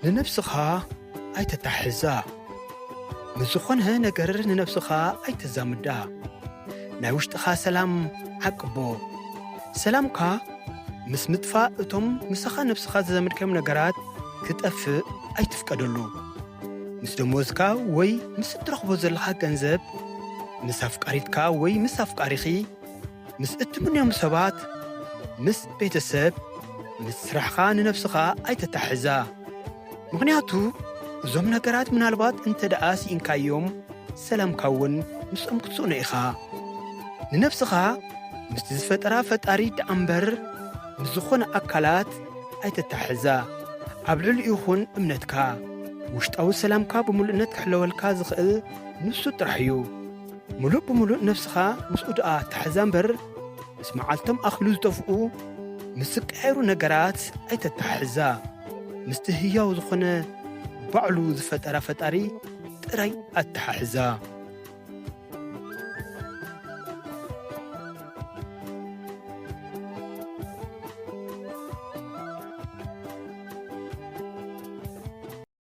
ንነብስኻ ኣይተታሕዛ። ምስ ዝኾነ ነገር ንነብስኻ ኣይተዛምዳ። ናይ ውሽጥኻ ሰላም ዓቅቦ። ሰላምካ ምስ ምጥፋእ እቶም ምሳኻ ነብስኻ ዘዘመድካዮም ነገራት ክጠፍእ ኣይትፍቀደሉ። ምስ ደሞዝካ ወይ ምስ እትረኽቦ ዘለኻ ገንዘብ፣ ምስ ኣፍቃሪትካ ወይ ምስ ኣፍቃሪኺ፣ ምስ እትምንዮም ሰባት፣ ምስ ቤተሰብ፣ ምስ ስራሕኻ ንነብስኻ ኣይተታሕዛ። ምኽንያቱ እዞም ነገራት ምናልባት እንተ ደኣ ስኢንካዮም፣ ሰላምካ እውን ምስኦም ክትስእኖ ኢኻ። ንነብስኻ ምስቲ ዝፈጠራ ፈጣሪ ደኣ እምበር ምስ ዝኾነ ኣካላት ኣይተታሕዛ። ኣብ ልዕሊኡ ይኹን እምነትካ፣ ውሽጣዊ ሰላምካ ብምሉእነት ክሕለወልካ ዝኽእል ንሱ ጥራሕ እዩ። ምሉእ ብምሉእ ነብስኻ ምስኡ ደኣ ተሓዛ እምበር፣ ምስ መዓልቶም ኣኺሉ ዝጠፍኡ፣ ምስ ዝቀያየሩ ነገራት ኣይተተሓሕዛ። ምስቲ ህያው ዝኾነ ባዕሉ ዝፈጠራ ፈጣሪ ጥራይ ኣተሓሕዛ።